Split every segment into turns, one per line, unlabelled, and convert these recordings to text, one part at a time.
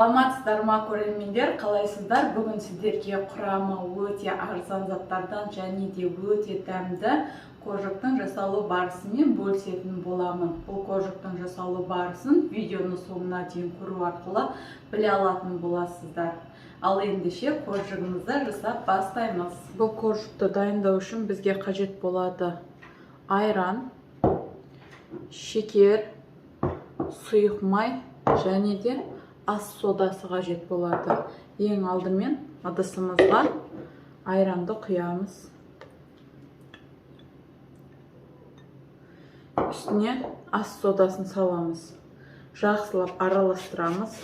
Саламатсыздар ма, көрермендер, қалайсыздар? Бүгін сіздерге құрамы өте арзан заттардан және де өте дәмді коржиктің жасалу барысымен бөлісетін боламын. Бұл коржиктің жасалу барысын видеоның соңына дейін көру арқылы біле алатын боласыздар. Ал ендеше коржигімізді жасап бастаймыз. Бұл коржикті дайындау үшін бізге қажет болады айран, шекер, сұйық май және де ас содасы қажет болады. Ең алдымен ыдысымызға айранды құямыз. Үстіне ас содасын саламыз. Жақсылап араластырамыз.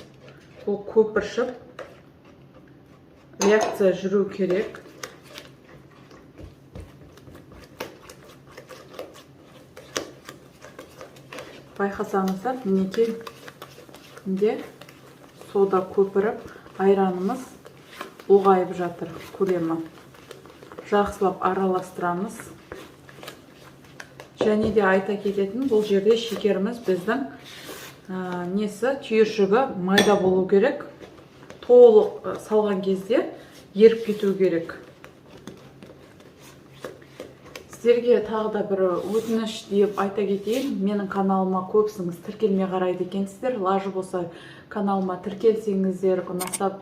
Бұл көпіршіп реакция жүру керек. Байқасаңыздар, мінекей мінде сода көпіріп, айранымыз ұлғайып жатыр көлемі. Жақсылап араластырамыз. Және де айта кететін, бұл жерде шекеріміз біздің түйіршігі майда болу керек. Толық салған кезде еріп кету керек. Сіздерге тағы да бір өтініш деп айта кетейін. Менің каналыма көпсіңіз тіркелмей қарайды екенсіздер. Лажы болса каналыма тіркелсеңіздер, ұнаса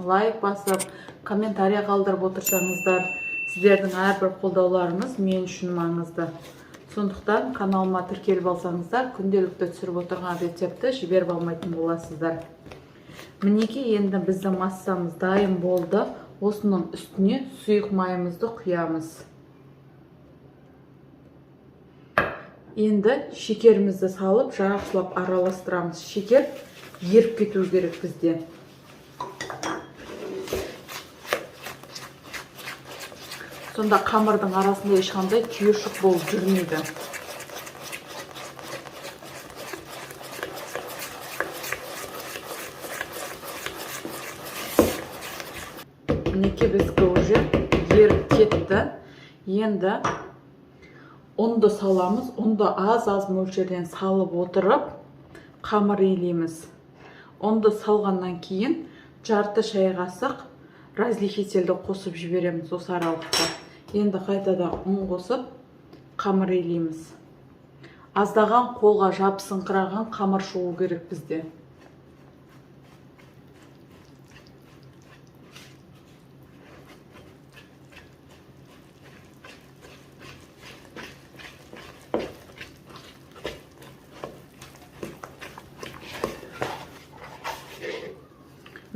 лайк басып, комментарий қалдырып отырсаңыздар, сіздердің әрбір қолдауларыңыз мен үшін маңызды. Сондықтан каналыма тіркеліп алсаңыздар, күнделікті түсіріп отырған рецептті жіберіп алмайтын боласыздар. Мінекей, енді біздің массамыз дайын болды. Осының үстіне сұйық майымызды құямыз. Енді шекерімізді салып, жақсылап араластырамыз. Шекер еріп кету керек бізде. Сонда қамырдың арасында ешқандай түйіршік болып жүрмейді. Мінекей, біздікі уже еріп кетті. Енді ұнды саламыз. Ұнды аз-аз мөлшерден салып отырып, қамыр илейміз. Ұнды салғаннан кейін жарты шай қасық разрыхлительді қосып жібереміз осы аралықта. Енді қайтадан ұн қосып қамыр илейміз. Аздаған қолға жабысыңқыраған қамыр шығу керек бізде.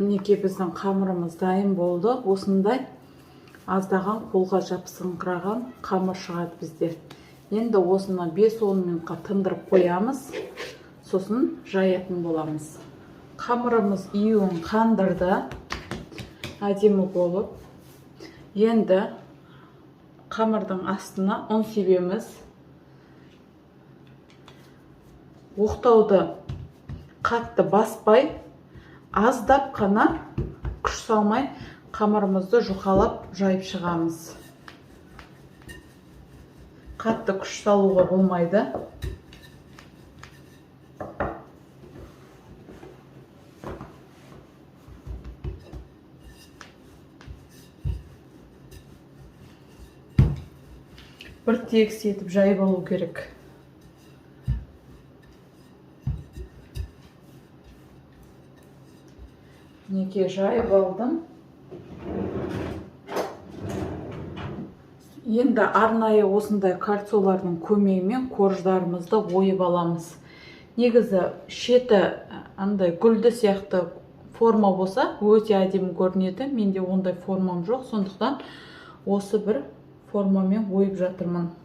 Мінекей, біздің қамырымыз дайын болды. Осындай аздаған қолға жабысыңқыраған қамыр шығады бізде. Енді осыны 5-10 минутқа тындырып қоямыз. Сосын жаятын боламыз. Қамырымыз июін қандырды. Әдемі болып. Енді қамырдың астына ұн себеміз. Оқтауды қатты баспай, аздап қана күш салмай қамырымызды жұқалап жайып шығамыз. Қатты күш салуға болмайды. Бір тегіс етіп жайып алу керек. Мінекей, жайып алдым. Енді арнайы осындай кольцолардың көмегімен корждарымызды ойып аламыз. Негізі шеті андай гүлді сияқты форма болса өте әдемі көрінеді. Менде ондай формам жоқ, сондықтан осы бір формамен ойып жатырмын.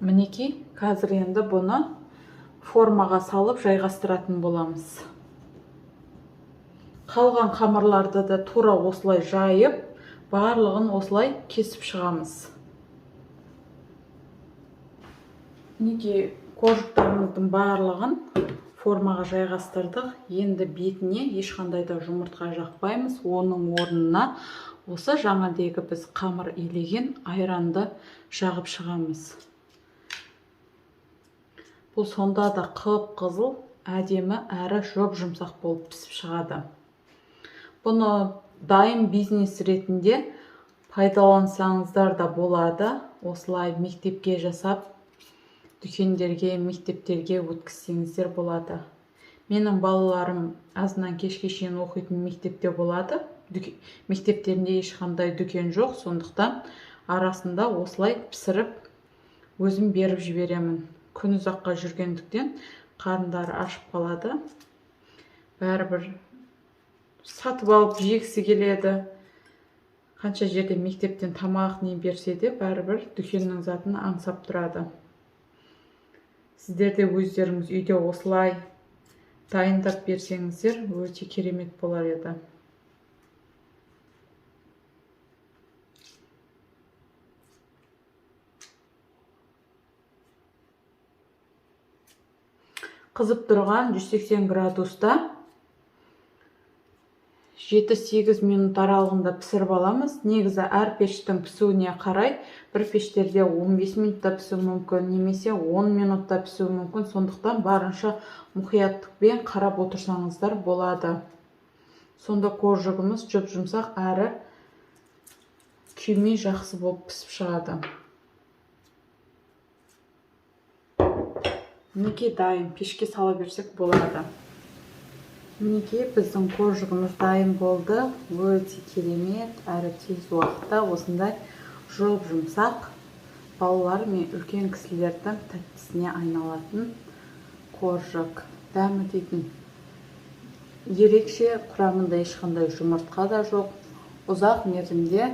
Мінекей, қазір енді бұны формаға салып жайғастыратын боламыз. Қалған қамырларды да тура осылай жайып, барлығын осылай кесіп шығамыз. Мінекей, коржиктарымыздың барлығын формаға жайғастырдық. Енді бетіне ешқандай да жұмыртқа жақпаймыз. Оның орнына осы жаңадегі біз қамыр илеген айранды жағып шығамыз. Бұл сонда да қып-қызыл, әдемі әрі жұп-жұмсақ болып пісіп шығады. Бұны дайын бизнес ретінде пайдалансаңыздар да болады. Осылай мектепке жасап, дүкендерге, мектептерге өткізсеңіздер болады. Менің балаларым азынан кешке шейін оқитын мектепте болады. Мектептерінде ешқандай дүкен жоқ, сондықтан арасында осылай пісіріп өзім беріп жіберемін. Күн ұзаққа жүргендіктен қарындары ашып қалады. Бәрібір сатып алып жегісі келеді. Қанша жерде мектептен тамақ не берсе де, бәрібір дүкеннің затын аңсап тұрады. Сіздер де өздеріңіз үйде осылай дайындап берсеңіздер, өте керемет болар еді. Қызып тұрған 180 градуста 7-8 минут аралығында пісіріп аламыз. Негізі әр пештің пісуіне қарай, бір пештерде 15 минутта пісуі мүмкін, немесе 10 минутта пісуі мүмкін. Сондықтан барынша мұқияттықпен қарап отырсаңыздар болады. Сонда коржигіміз жұп-жұмсақ әрі күймей жақсы болып пісіп шығады. Мінекей дайын, пешке сала берсек болады. Мінекей біздің коржигіміз дайын болды. Өте керемет, әрі тез уақытта осындай жұп-жұмсақ балалар мен үлкен кісілердің тәттісіне айналатын коржик. Дәмі дейтін ерекше, құрамында ешқандай жұмыртқа да жоқ. Ұзақ мерзімде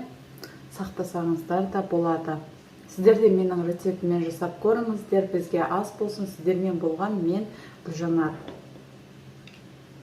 сақтасаңыздар да болады. Сіздер де менің рецептіммен жасап көріңіздер. Бізге ас болсын. Сіздермен болған мен, Гүлжанар.